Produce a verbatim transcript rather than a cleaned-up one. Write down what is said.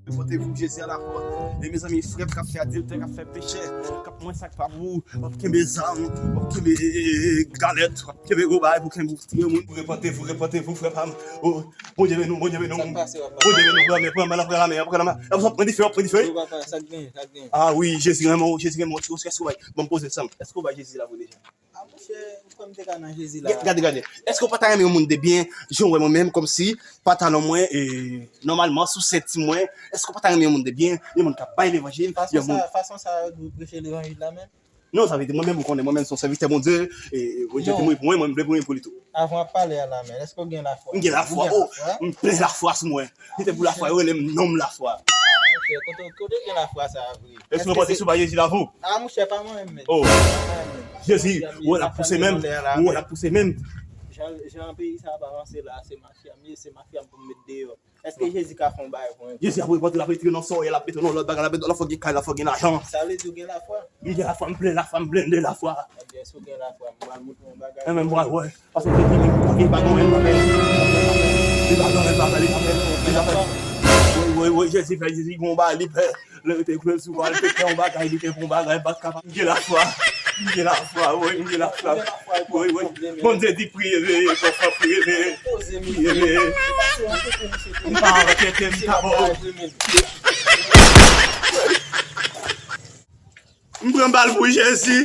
Repantez-vous, Jésus à la porte. E mezanmi, frè k ap fè adiltè, k ap fè pechè, k ap manje sa k pa pou ou, w ap kenbe zam, w ap kenbe galèt, w ap kenbe gwo bagay pou kenbe, pou tire moun. Repantez-vous, repantez-vous, frè pa m. Oh, Bondye beni w, Bondye beni w. Sa k pase, papa? Bondye beni w, pran men, pran men, pran men, pran men. Pran dife, pran dife. Yo, papa, sa k gen, sa k gen? Ah wi, Jezi renmen w, Jezi renmen w. Èske w bay, ban m poze sa. Èske w bay Jezi lavi w deja? Ah, monchè, ou kwè m te ka nan Jezi la? Gade, gade. Èske w pa ta renmen yon moun de byen, jan w wè mwen menm, kòmsi pantalon mwen, e, nòmalman, sou senti mwen, èske w pa ta renmen yon moun de byen, yon moun k ap bay levanjil, fason yon moun sa, fason sa yo di w preche levanjil la menm? Non, sa vle di, mwen menm, ou konnen, mwen menm, se yon sèvitè Bondye, e, e, Bondye te mouri pou mwen, mwen, m vle mouri pou li tou. Avan w ap pale a la, men, èske w gen lafwa? M gen lafwa, oh, m plen lafwa sou mwen. Se te pou lafwa, yo rele m nonm lafwa. Ah, monchè, kote, kote w gen lafwa sa a vre? Èske w panse si w bay Jezi lavi w? Ah, monchè, pa mwen menm, men. Oh. Pa mwen menm. Jezi, ou wè l ap pouse menm, ou wè l ap pouse menm. Jan, jan peyi sa ap avanse la, se mafya m ye, se mafya m pou m met deyò. Èske Jezi ka fè yon bagay pou mwen? Jezi ap repote, l ap retire nan sòrèy, l ap mete nan lòt bagay, l ap mete, l ap fè w gen kay, l ap fè w gen lajan. Sa vle di w gen lafwa? M gen lafwa, m plen lafwa, m blende lafwa. Ebyen, si w gen lafwa, m pral montre w yon bagay. Ebyen, m pral wè. Paske Jezi, li pa gen anyen, li pa fè. Li pa gen anyen, li pa fè, li pa fè, li pa fè. Woy, woy, woy, Jezi fè, Jezi gen yon bagay, li fè. Lè yo te kwè sou pa, li te fè yon bagay, li te fè yon bagay, m pa t kapab. M gen lafwa, m gen lafwa, woy, m gen lafwa. Woy, woy. Bondye di priye, veye, konfwa, priye, veye. Priye, veye. M pa ankyete, m pa bon. M pran bal pou Jezi.